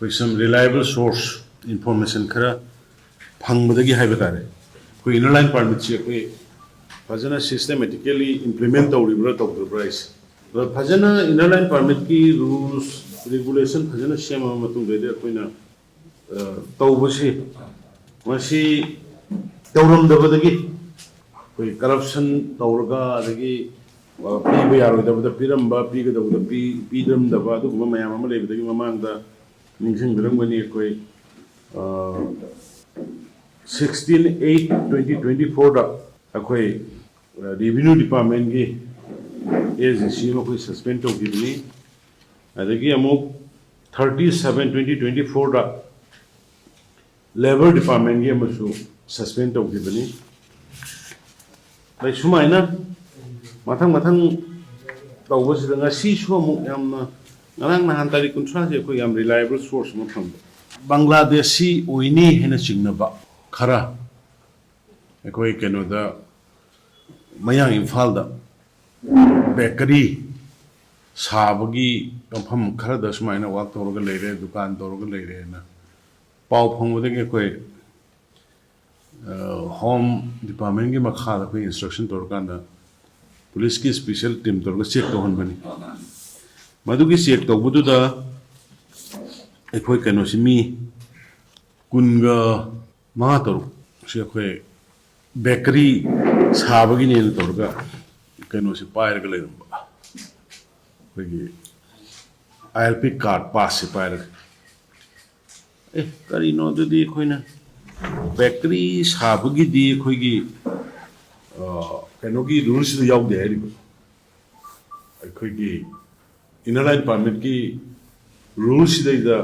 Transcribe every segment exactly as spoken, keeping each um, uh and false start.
ꯑꯩꯈꯣꯏ some reliable source information ꯈꯔ ꯐꯪꯕꯗꯒꯤ ꯍꯥꯏꯕ ꯇꯥꯔꯦ, ꯑꯩꯈꯣꯏ inner line permitꯁꯤ ꯑꯩꯈꯣꯏ ꯐꯖꯅ systematically implement ꯇꯧꯔꯤꯕ꯭ꯔꯥ ꯇꯧꯗꯕ꯭ꯔꯥ ꯍꯥꯏꯁꯦ꯫ ꯑꯗꯣ ꯐꯖꯅ inner line permitꯀꯤ rules regulation ꯐꯖꯅ ꯁꯦꯝꯃꯕ ꯃꯇꯨꯡꯗꯩꯗꯤ ꯑꯩꯈꯣꯏꯅ, ꯑ, ꯇꯧꯕꯁꯤ, ꯃꯁꯤ ꯇꯧꯔꯝꯗꯕꯗꯒꯤ ꯑꯩꯈꯣꯏ corruption ꯇꯧꯔꯒ, ꯑꯗꯒꯤ, ꯑ, ꯄꯤꯕ ꯌꯥꯔꯣꯏꯗꯕꯗ ꯄꯤꯔꯝꯕ, ꯄꯤꯒꯗꯕꯗ ꯄꯤ-, ꯄꯤꯔꯝꯗꯕ, ꯑꯗꯨꯒꯨꯝꯕ ꯃꯌꯥꯝ ꯑꯃ ꯂꯩꯕꯗꯒꯤ ꯃꯃꯥꯡꯗ ꯅꯤꯡꯁꯤꯡꯕꯤꯔꯝꯒꯅꯤ, ꯑꯩꯈꯣꯏ, ꯑ, sixteen eight twenty twenty fourꯗ ꯑꯩꯈꯣꯏ, ꯑ, revenue departmentꯀꯤ AGC ꯑꯃ ꯑꯩꯈꯣꯏ suspend ꯇꯧꯈꯤꯕꯅꯤ꯫ ꯑꯗꯒꯤ ꯑꯃꯨꯛ thirty seven twenty twenty fourꯗ labour departmentꯀꯤ ꯑꯃꯁꯨ suspend ꯇꯧꯈꯤꯕꯅꯤ꯫ ꯑꯗꯩ ꯁꯨꯃꯥꯏꯅ ꯃꯊꯪ ꯃꯊꯪ ꯇꯧꯕꯁꯤꯗ ꯉꯁꯤꯁꯨ ꯑꯃꯨꯛ ꯌꯥꯝꯅ, ꯉꯔꯥꯡ ꯅꯍꯥꯟ ꯇꯥꯔꯤꯛ ꯀꯨꯟꯊ꯭ꯔꯥꯁꯦ ꯑꯩꯈꯣꯏ ꯌꯥꯝ reliable source ꯑꯃ ꯐꯪꯕ꯫ ꯕꯪꯒ꯭ꯂꯥꯗꯦꯁꯤ ꯑꯣꯏꯅꯤ ꯍꯥꯏꯅ ꯆꯤꯡꯅꯕ ꯈꯔ ꯑꯩꯈꯣꯏ ꯀꯩꯅꯣꯗ, ꯃꯌꯥꯡ ꯏꯝꯐꯥꯜꯗ bakery ꯁꯥꯕꯒꯤ ꯃꯐꯝ ꯈꯔꯗ ꯁꯨꯃꯥꯏꯅ work ꯇꯧꯔꯒ ꯂꯩꯔꯦ, ꯗꯨꯀꯥꯟ ꯇꯧꯔꯒ ꯂꯩꯔꯦꯅ ꯄꯥꯎ ꯐꯪꯕꯗꯒꯤ ꯑꯩꯈꯣꯏ, ꯑ, Home Departmentꯀꯤ ꯃꯈꯥꯗ ꯑꯩꯈꯣꯏ instruction ꯇꯧꯔꯀꯥꯟꯗ policeꯀꯤ special team ꯇꯧꯔꯒ check ꯇꯧꯍꯟꯕꯅꯤ꯫ ꯃꯗꯨꯒꯤ check ꯇꯧꯕꯗꯨꯗ ꯑꯩꯈꯣꯏ ꯀꯩꯅꯣꯁꯤ ꯃꯤ ꯀꯨꯟꯒ ꯃꯉꯥ ꯇꯔꯨꯛ ꯁꯤ ꯑꯩꯈꯣꯏ bakery ꯁꯥꯕꯒꯤꯅꯦꯅ ꯇꯧꯔꯒ ꯀꯩꯅꯣꯁꯤ ꯄꯥꯏꯔꯒ ꯂꯩꯔꯝꯕ, ꯑꯩꯈꯣꯏꯒꯤ ILP card passꯁꯦ ꯄꯥꯏꯔꯒ꯫ ꯑꯦ, ꯀꯔꯤꯅꯣ ꯑꯗꯨꯗꯤ, ꯑꯩꯈꯣꯏꯅ bakery ꯁꯥꯕꯒꯤꯗꯤ ꯑꯩꯈꯣꯏꯒꯤ, ꯑ, ꯀꯩꯅꯣꯒꯤ ruleꯁꯤꯗ ꯌꯥꯎꯗꯦ ꯍꯥꯏꯔꯤꯕ꯫ ꯑꯩꯈꯣꯏꯒꯤ inner line permitꯀꯤ ruleꯁꯤꯗꯩꯗ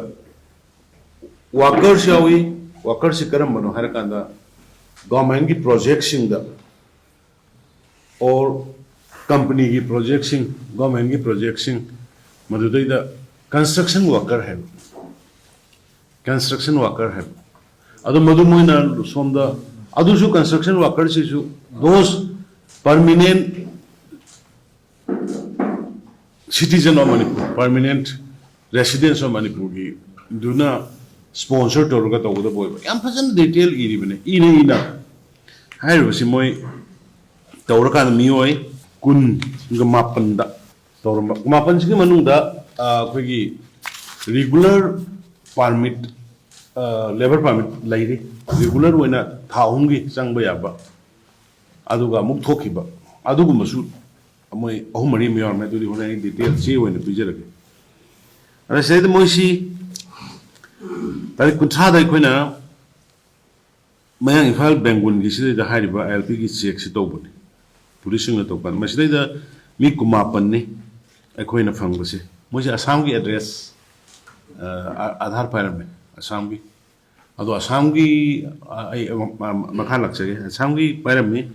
workers ꯌꯥꯎꯏ꯫ Workerꯁꯤ ꯀꯔꯝꯕꯅꯣ ꯍꯥꯏꯔꯀꯥꯟꯗ governmentꯀꯤ projectꯁꯤꯡꯗ or companyꯒꯤ projectꯁꯤꯡ, governmentꯀꯤ projectꯁꯤꯡ, ꯃꯗꯨꯗꯩꯗ construction worker ꯍꯥꯏꯕ, construction worker ꯍꯥꯏꯕ꯫ ꯑꯗꯨ ꯃꯗꯨ ꯃꯣꯏꯅ ꯁꯣꯝꯗ, ꯑꯗꯨꯁꯨ construction workerꯁꯤꯁꯨ those permanent citizen of Manipur, permanent residents of ꯃꯅꯤꯄꯨꯔꯒꯤ ꯗꯨꯅ ꯁ꯭ꯄꯣꯟꯁꯔ ꯇꯧꯔꯒ ꯇꯧꯒꯗꯕ ꯑꯣꯏꯕ꯫ ꯌꯥꯝ ꯐꯖꯅ ꯗꯤꯇꯦꯜ ꯏꯔꯤꯕꯅꯦ꯫ ꯏꯅ ꯏꯅ ꯍꯥꯏꯔꯤꯕꯁꯤ ꯃꯣꯏ ꯇꯧꯔꯀꯥꯟꯗ ꯃꯤꯑꯣꯏ ꯀꯨꯟꯒ ꯃꯥꯄꯟꯗ ꯇꯧꯔꯝꯕ꯫ ꯃꯥꯄꯟꯁꯤꯒꯤ ꯃꯅꯨꯡꯗ, ꯑ, ꯑꯩꯈꯣꯏꯒꯤ ꯔꯤꯒꯨꯂꯔ ꯄꯥꯔꯃꯤꯠ, ꯂꯦꯕꯔ ꯄꯥꯔꯃꯤꯠ ꯂꯩꯔꯤ, ꯔꯤꯒꯨꯂꯔ ꯑꯣꯏꯅ ꯊꯥ ꯑꯍꯨꯝꯒꯤ ꯆꯪꯕ ꯌꯥꯕ, ꯑꯗꯨꯒ ꯑꯃꯨꯛ ꯊꯣꯛꯈꯤꯕ, ꯑꯗꯨꯒꯨꯝꯕꯁꯨ ꯃꯣꯏ ꯑꯍꯨꯝ ꯃꯔꯤ ꯑꯃ ꯌꯥꯎꯔꯝꯃꯦ꯫ ꯑꯗꯨꯗꯤ ꯍꯣꯔꯦꯟ ꯑꯩ ꯗꯤꯇꯦꯜ ꯆꯦ ꯑꯣꯏꯅ ꯄꯤꯖꯔꯒꯦ꯫ ꯑꯗ ꯁꯤꯗꯩꯗ ꯃꯣꯏꯁꯤ ꯇꯥꯔꯤꯛ ꯀꯨꯟꯊ꯭ꯔꯥꯗ ꯑꯩꯈꯣꯏꯅ ꯃꯌꯥꯡ ꯏꯝꯐꯥꯜ ꯕꯦꯡꯒꯨꯟꯒꯤ ꯁꯤꯗꯩꯗ ꯍꯥꯏꯔꯤꯕ ILPꯒꯤ ꯆꯦꯛꯁꯤ ꯇꯧꯕꯅꯤ꯫ ꯄꯨꯂꯤꯁꯁꯤꯡꯅ ꯇꯧꯕ ꯀꯥꯟꯗ ꯃꯁꯤꯗꯩꯗ ꯃꯤ ꯀꯨꯟꯃꯥꯄꯟꯅꯤ ꯑꯩꯈꯣꯏꯅ ꯐꯪꯕꯁꯦ꯫ ꯃꯣꯏꯁꯦ ꯑꯁꯥꯝꯒꯤ ꯑꯦꯗ꯭ꯔꯦꯁ, ꯑ, ꯑ-, ꯑꯥꯙꯥꯔ ꯄꯥꯏꯔꯝꯃꯦ, ꯑꯁꯥꯝꯒꯤ꯫ ꯑꯗꯣ ꯑꯁꯥꯝꯒꯤ, ꯑ, ꯑꯩ, ꯑ, ꯃꯈꯥ ꯂꯥꯛꯆꯒꯦ꯫ ꯑꯁꯥꯝꯒꯤ ꯄꯥꯏꯔꯝꯃꯤ꯫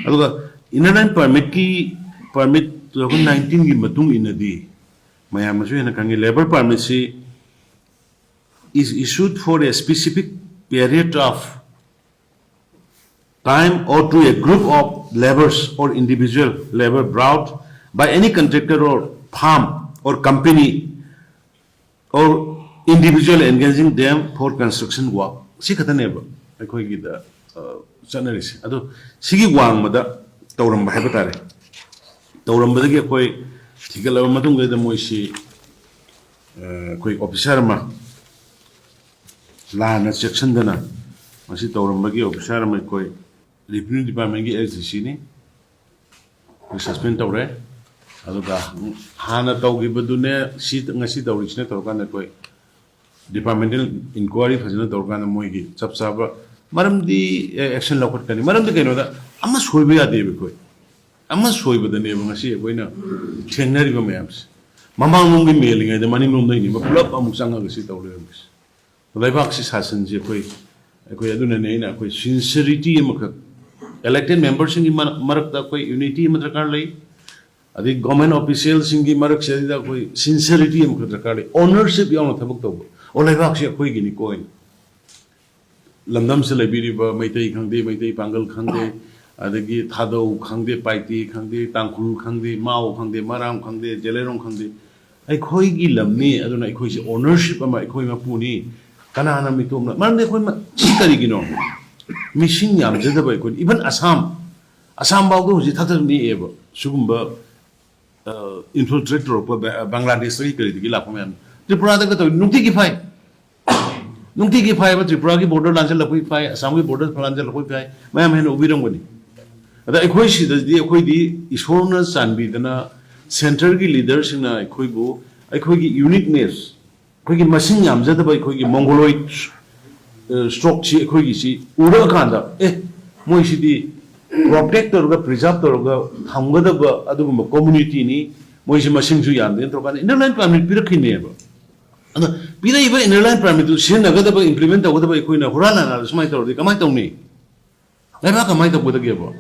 ꯑꯗꯨꯒ Inner Line Permitꯀꯤ, ꯄꯥꯔꯃꯤꯠ two thousand nineteenꯒꯤ ꯃꯇꯨꯡ ꯏꯟꯅꯗꯤ ꯃꯌꯥꯝꯅꯁꯨ ꯍꯦꯟꯅ ꯈꯪꯉꯤ, ꯂꯦꯕꯔ ꯄꯥꯔꯃꯤꯠꯁꯤ is issued for a specific period of time or to a group of laborers or individual labor brought by any contractor or firm or company or individual engaging them for construction work. ꯁꯤ ꯈꯛꯇꯅꯦꯕ ꯑꯩꯈꯣꯏꯒꯤꯗ, ꯑ, ꯆꯠꯅꯔꯤꯁꯦ꯫ ꯑꯗꯣ ꯁꯤꯒꯤ ꯋꯥꯡꯃꯗ ꯇꯧꯔꯝꯕ ꯍꯥꯏꯕ ꯇꯥꯔꯦ꯫ ꯇꯧꯔꯝꯕꯗꯒꯤ ꯑꯩꯈꯣꯏ ꯊꯤꯒꯠꯂꯕ ꯃꯇꯨꯡꯗ ꯃꯣꯏꯁꯤ, ꯑ, ꯑꯩꯈꯣꯏ ꯑꯣꯐꯤꯁꯥꯔ ꯑꯃ ꯂꯥꯟꯅ ꯆꯦꯛꯁꯤꯟꯗꯅ ꯃꯁꯤ ꯇꯧꯔꯝꯕꯒꯤ ꯑꯣꯐꯤꯁꯥꯔ ꯑꯃ ꯑꯩꯈꯣꯏ ꯔꯦꯚꯤꯅ꯭ꯌꯨ ꯗꯤꯄꯥꯔꯠꯃꯦꯟꯒꯤ ASDCꯅꯤ꯫ ꯑꯩꯈꯣꯏ ꯁꯁꯄꯦꯟ ꯇꯧꯔꯦ꯫ ꯑꯗꯨꯒ ꯍꯥꯟꯅ ꯇꯧꯈꯤꯕꯗꯨꯅꯦ ꯁꯤ ꯉꯁꯤ ꯇꯧꯔꯤꯁꯤꯅ ꯇꯧꯔꯀꯥꯟꯗ ꯑꯩꯈꯣꯏ ꯗꯤꯄꯥꯔꯠꯃꯦꯟꯇꯦꯜ ꯏꯟꯀ꯭ꯋꯥꯏꯔꯤ ꯐꯖꯅ ꯇꯧꯔꯀꯥꯟꯗ ꯃꯣꯏꯒꯤ ꯆꯞ ꯆꯥꯕ ꯃꯔꯝꯗꯤ ꯑꯦꯛꯁꯟ ꯂꯧꯈꯠꯀꯅꯤ꯫ ꯃꯔꯝꯗꯤ ꯀꯩꯅꯣꯗ ꯑꯃ ꯁꯣꯏꯕ ꯌꯥꯗꯦꯕ ꯑꯩꯈꯣꯏ꯫ ꯑꯃ ꯁꯣꯏꯕꯗꯅꯦꯕ ꯉꯁꯤ ꯑꯩꯈꯣꯏꯅ ꯊꯦꯡꯅꯔꯤꯕ ꯃꯌꯥꯝꯁꯦ꯫ ꯃꯃꯥꯡꯂꯣꯝꯒꯤ ꯃꯦꯜꯂꯤꯉꯩꯗ ꯃꯅꯤꯡꯂꯣꯝꯗꯒꯤꯅꯦꯕ ꯄꯨꯂꯞ ꯑꯃꯨꯛ ꯆꯪꯉꯒ ꯁꯤ ꯇꯧ ꯂꯩꯔꯝꯃꯤꯁꯦ꯫ ꯂꯩꯕꯥꯛꯁꯤ ꯁꯥꯁꯟꯁꯤ ꯑꯩꯈꯣꯏ, ꯑꯩꯈꯣꯏ ꯑꯗꯨꯅꯅꯦ ꯑꯩꯅ ꯑꯩꯈꯣꯏ ꯁꯤꯟꯁꯤꯔꯤꯇꯤ ꯑꯃꯈꯛ, ꯏꯂꯦꯛꯇꯦꯠ ꯃꯦꯝꯕꯔꯁꯤꯡꯒꯤ ꯃꯔ-, ꯃꯔꯛꯇ ꯑꯩꯈꯣꯏ ꯌꯨꯅꯤꯇꯤ ꯑꯃ ꯗꯔꯀꯥꯔ ꯂꯩ꯫ ꯑꯗꯩ ꯒꯣꯔꯃꯦꯟ ꯑꯣꯐꯤꯁꯤꯌꯦꯜꯁꯤꯡꯒꯤ ꯃꯔꯛꯁꯤꯗ ꯑꯩꯈꯣꯏ ꯁꯤꯟꯁꯤꯔꯤꯇꯤ ꯑꯃꯈꯛ ꯗꯔꯀꯥꯔ ꯂꯩ, ꯑꯣꯅꯔꯁꯤꯞ ꯌꯥꯎꯅ ꯊꯕꯛ ꯇꯧꯕ꯫ ꯑꯣ, ꯂꯩꯕꯥꯛꯁꯤ ꯑꯩꯈꯣꯏꯒꯤꯅꯤꯀꯣ ꯍꯥꯏꯅ꯫ ꯂꯝꯗꯝꯁꯤꯗ ꯂꯩꯕꯤꯔꯤꯕ ꯃꯩꯇꯩ ꯈꯪꯗꯦ, ꯃꯩꯇꯩ ꯄꯥꯡꯒꯜ ꯈꯪꯗꯦ, ꯑꯗꯒꯤ ꯊꯥꯗꯧ ꯈꯪꯗꯦ, ꯄꯥꯏꯇꯦ ꯈꯪꯗꯦ, ꯇꯥꯡꯈꯨꯜ ꯈꯪꯗꯦ, ꯃꯥꯎ ꯈꯪꯗꯦ, ꯃꯔꯥꯝ ꯈꯪꯗꯦ, ꯖꯦꯂꯦꯔꯣꯡ ꯈꯪꯗꯦ, ꯑꯩꯈꯣꯏꯒꯤ ꯂꯝꯅꯤ, ꯑꯗꯨꯅ ꯑꯩꯈꯣꯏꯁꯦ ownership ꯑꯃ ꯑꯩꯈꯣꯏ ꯃꯄꯨꯅꯤ, ꯀꯅꯥꯅ ꯃꯤꯇꯣꯞꯅ? ꯃꯔꯝꯗꯤ ꯑꯩꯈꯣꯏ ꯃ-, ꯁꯤ ꯀꯔꯤꯒꯤꯅꯣ? ꯃꯤꯁꯤꯡ ꯌꯥꯝꯖꯗꯕ ꯑꯩꯈꯣꯏ, even ꯑꯁꯥꯝ, ꯑꯁꯥꯝ ꯐꯥꯎꯗ ꯍꯧꯖꯤꯛ ꯊꯛꯊꯛ ꯅꯤꯛꯑꯦꯕ ꯁꯤꯒꯨꯝꯕ, ꯑ, infiltrate ꯇꯧꯔꯛꯄ ꯕ-, ꯕꯪꯒ꯭ꯂꯥꯗꯦꯁꯇꯒꯤ ꯀꯔꯤꯗꯒꯤ ꯂꯥꯛꯄ ꯃꯌꯥꯝ꯫ ꯇ꯭ꯔꯤꯄꯨꯔꯥꯗꯒ ꯇꯧꯏ, ꯅꯨꯡꯇꯤꯒꯤ ꯐꯥꯏ, ꯅꯨꯡꯇꯤꯒꯤ ꯐꯥꯏꯕ꯫ ꯇ꯭ꯔꯤꯄꯨꯔꯥꯒꯤ border ꯂꯥꯟꯁꯤꯜꯂꯛꯄꯒꯤ ꯐꯥꯏ, ꯑꯁꯥꯝꯒꯤ border ꯂꯥꯟꯁꯤꯜꯂꯛꯄꯒꯤ ꯐꯥꯏ, ꯃꯌꯥꯝ ꯍꯦꯟꯅ ꯎꯕꯤꯔꯝꯒꯅꯤ꯫ ꯑꯗ ꯑꯩꯈꯣꯏ ꯁꯤꯗꯗꯤ ꯑꯩꯈꯣꯏꯗꯤ ꯏꯁꯣꯔꯅ ꯆꯥꯟꯕꯤꯗꯅ centreꯒꯤ leaderꯁꯤꯡꯅ ꯑꯩꯈꯣꯏꯕꯨ, ꯑꯩꯈꯣꯏꯒꯤ uniqueness, ꯑꯩꯈꯣꯏꯒꯤ ꯃꯁꯤꯡ ꯌꯥꯝꯖꯗꯕ ꯑꯩꯈꯣꯏꯒꯤ mongoloid, ꯑ, stockꯁꯤ ꯑꯩꯈꯣꯏꯒꯤꯁꯤ ꯎꯔꯛꯑꯀꯥꯟꯗ, ꯑꯦ, ꯃꯣꯏꯁꯤꯗꯤ protect ꯇꯧꯔꯒ, preserve ꯇꯧꯔꯒ ꯊꯝꯒꯗꯕ ꯑꯗꯨꯒꯨꯝꯕ communityꯅꯤ, ꯃꯣꯏꯁꯤ ꯃꯁꯤꯡꯁꯨ ꯌꯥꯝꯗꯦꯅ ꯇꯧꯔꯀꯥꯟꯗ inner line permit ꯄꯤꯔꯛꯈꯤꯅꯦꯕ꯫ ꯑꯗꯣ ꯄꯤꯔꯛꯏꯕ inner line permitꯇꯨ ꯁꯤꯖꯤꯟꯅꯒꯗꯕ, implement ꯇꯧꯒꯗꯕ ꯑꯩꯈꯣꯏꯅ ꯍꯨꯔꯥꯟ ꯂꯥꯟꯅ ꯁꯨꯃꯥꯏꯅ ꯇꯧꯔꯗꯤ ꯀꯃꯥꯏꯅ ꯇꯧꯅꯤ? ꯂꯩꯕꯥꯛ ꯀꯃꯥꯏꯅ ꯇꯧꯒꯗꯒꯦꯕ?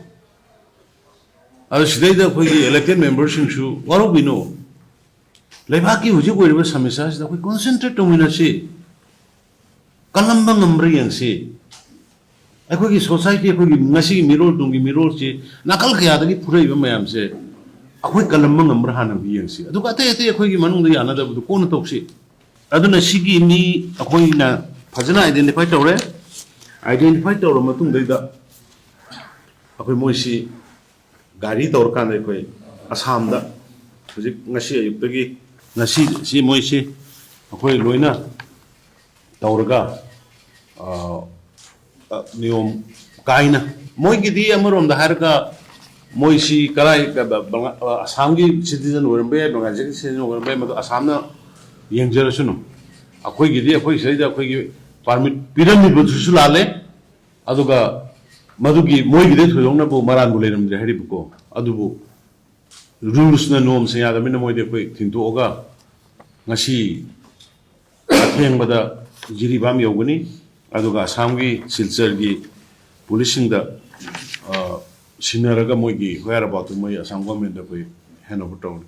ꯑꯗꯣ ꯁꯤꯗꯩꯗ ꯑꯩꯈꯣꯏꯒꯤ elected memberꯁꯤꯡꯁꯨ ꯋꯥꯔꯧꯕꯤꯅꯣ꯫ ꯂꯩꯕꯥꯛꯀꯤ ꯍꯧꯖꯤꯛ ꯑꯣꯏꯔꯤꯕ ꯁꯃꯁ꯭ꯌꯥꯁꯤꯗ ꯑꯩꯈꯣꯏ concentrate ꯇꯧꯃꯤꯟꯅꯁꯤ, ꯀꯜꯂꯝꯕ ꯉꯝꯕ꯭ꯔꯥ ꯌꯦꯡꯁꯤ꯫ ꯑꯩꯈꯣꯏꯒꯤ society, ꯑꯩꯈꯣꯏꯒꯤ ꯉꯁꯤꯒꯤ ꯃꯤꯔꯣꯜ, ꯇꯨꯡꯒꯤ ꯃꯤꯔꯣꯜꯁꯤ ꯅꯥꯀꯜ ꯀꯌꯥꯗꯒꯤ ꯐꯨꯔꯛꯏꯕ ꯃꯌꯥꯝꯁꯦ ꯑꯩꯈꯣꯏ ꯀꯜꯂꯝꯕ ꯉꯝꯕ꯭ꯔꯥ ꯍꯥꯟꯅ ꯌꯦꯡꯁꯤ, ꯑꯗꯨꯒ ꯑꯇꯩ ꯑꯇꯩ ꯑꯩꯈꯣꯏꯒꯤ ꯃꯅꯨꯡꯗ ꯌꯥꯅꯗꯕꯗꯨ ꯀꯣꯟꯅ ꯇꯧꯁꯤ꯫ ꯑꯗꯨꯅ ꯁꯤꯒꯤ ꯃꯤ ꯑꯩꯈꯣꯏꯅ ꯐꯖꯅ identify ꯇꯧꯔꯦ꯫ Identify ꯇꯧꯔꯕ ꯃꯇꯨꯡꯗꯩꯗ ꯑꯩꯈꯣꯏ ꯃꯣꯏꯁꯤ ꯒꯥꯔꯤ ꯇꯧꯔꯀꯥꯟꯗ ꯑꯩꯈꯣꯏ ꯑꯁꯥꯝꯗ ꯍꯧꯖꯤꯛ ꯉꯁꯤ ꯑꯌꯨꯛꯇꯒꯤ, ꯉꯁꯤ ꯁꯤ ꯃꯣꯏꯁꯤ ꯑꯩꯈꯣꯏ ꯂꯣꯏꯅ ꯇꯧꯔꯒ, ꯑ, ꯑ, ꯅꯤꯌꯣꯝ ꯀꯥꯏꯅ, ꯃꯣꯏꯒꯤꯗꯤ ꯑꯃꯔꯣꯝꯗ ꯍꯥꯏꯔꯒ ꯃꯣꯏꯁꯤ ꯀꯔꯥꯏ, ꯀ-, ꯕ-, ꯕꯪ-, ꯑ, ꯑꯁꯥꯝꯒꯤ citizen ꯑꯣꯏꯔꯝꯕ ꯌꯥꯏ, ꯕꯪꯒ꯭ꯂꯥꯗꯦꯁꯀꯤ citizen ꯑꯣꯏꯔꯝꯕ ꯌꯥꯏ, ꯃꯗꯨ ꯑꯁꯥꯝꯅ ꯌꯦꯡꯖꯔꯁꯅꯨ꯫ ꯑꯩꯈꯣꯏꯒꯤꯗꯤ ꯑꯩꯈꯣꯏ ꯁꯤꯗꯩꯗ ꯑꯩꯈꯣꯏꯒꯤ permit ꯄꯤꯔꯝꯃꯤꯕꯗꯨꯁꯨ ꯂꯥꯜꯂꯦ, ꯑꯗꯨꯒ ꯃꯗꯨꯒꯤ ꯃꯣꯏꯒꯤꯗꯤ ꯊꯣꯏꯗꯣꯛꯅꯕꯨ ꯃꯔꯥꯟꯕꯨ ꯂꯩꯔꯝꯗ꯭ꯔꯦ ꯍꯥꯏꯔꯤꯕꯀꯣ꯫ ꯑꯗꯨꯕꯨ rulesꯅ, ꯅꯤꯌꯣꯝꯁꯤꯡ ꯌꯥꯗꯕꯅꯤꯅ ꯃꯣꯏꯗꯤ ꯑꯩꯈꯣꯏ ꯊꯤꯟꯇꯣꯛꯑꯒ ꯉꯁꯤ ꯑꯊꯦꯡꯕꯗ ꯖꯤꯔꯤꯕꯥꯝ ꯌꯧꯒꯅꯤ꯫ ꯑꯗꯨꯒ ꯑꯁꯥꯝꯒꯤ ꯁꯤꯜꯆꯔꯒꯤ ꯄꯨꯂꯤꯁꯁꯤꯡꯗ, ꯑ, ꯁꯤꯟꯅꯔꯒ ꯃꯣꯏꯒꯤ whereaboutꯇꯨ ꯃꯣꯏ ꯑꯁꯥꯝ governmentꯇ ꯑꯩꯈꯣꯏ hand over ꯇꯧꯔꯅꯤ꯫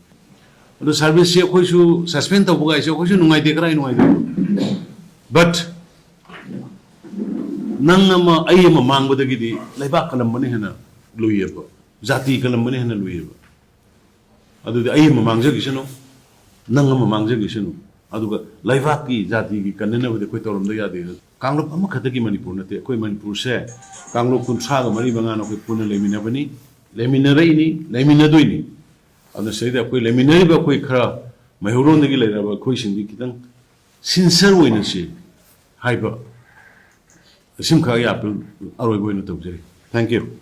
ꯑꯗꯨ serviceꯁꯤ ꯑꯩꯈꯣꯏꯁꯨ suspend ꯇꯧꯕ ꯀꯥꯏꯁꯦ ꯑꯩꯈꯣꯏꯁꯨ ꯅꯨꯡꯉꯥꯏꯇꯦ, ꯀꯔꯥꯏ ꯅꯨꯡꯉꯥꯏꯇꯦ? But ꯅꯪ ꯑꯃ, ꯑꯩ ꯑꯃ ꯃꯥꯡꯕꯗꯒꯤꯗꯤ ꯂꯩꯕꯥꯛ ꯀꯜꯂꯝꯕꯅ ꯍꯦꯟꯅ ꯂꯨꯏꯌꯦꯕ, ꯖꯥꯇꯤ ꯀꯜꯂꯝꯕꯅ ꯍꯦꯟꯅ ꯂꯨꯏꯌꯦꯕ꯫ ꯑꯗꯨꯗꯤ ꯑꯩ ꯑꯃ ꯃꯥꯡꯖꯈꯤꯁꯅꯨ, ꯅꯪ ꯑꯃ ꯃꯥꯡꯖꯈꯤꯁꯅꯨ, ꯑꯗꯨꯒ ꯂꯩꯕꯥꯛꯀꯤ ꯖꯥꯇꯤꯒꯤ ꯀꯟꯅꯅꯕꯗꯤ ꯑꯩꯈꯣꯏ ꯇꯧꯔꯝꯗ ꯌꯥꯗꯦ꯫ ꯀꯥꯡꯂꯨꯞ ꯑꯃꯈꯛꯇꯒꯤ ꯃꯅꯤꯄꯨꯔ ꯅꯠꯇꯦ, ꯑꯩꯈꯣꯏ ꯃꯅꯤꯄꯨꯔꯁꯦ ꯀꯥꯡꯂꯨꯞ ꯀꯨꯟꯊ꯭ꯔꯥꯒ ꯃꯔꯤ ꯃꯉꯥꯅ ꯑꯩꯈꯣꯏ ꯄꯨꯟꯅ ꯂꯩꯃꯤꯟꯅꯕꯅꯤ, ꯂꯩꯃꯤꯟꯅꯔꯛꯏꯅꯤ, ꯂꯩꯃꯤꯟꯅꯗꯣꯏꯅꯤ꯫ ꯑꯗꯨꯅ ꯁꯤꯗꯩꯗ ꯑꯩꯈꯣꯏ ꯂꯩꯃꯤꯟꯅꯔꯤꯕ ꯑꯩꯈꯣꯏ ꯈꯔ ꯃꯩꯍꯧꯔꯣꯟꯗꯒꯤ ꯂꯩꯔꯕ ꯑꯩꯈꯣꯏꯁꯤꯡꯗꯤ ꯈꯤꯇꯪ ꯁꯤꯟꯁꯔ ꯑꯣꯏꯅꯁꯤ ꯍꯥꯏꯕ ꯑꯁꯤꯃꯈꯛ ꯑꯩ ꯑꯄꯤꯜ ꯑꯔꯣꯏꯕ ꯑꯣꯏꯅ ꯇꯧꯖꯔꯤ꯫ Thank you꯫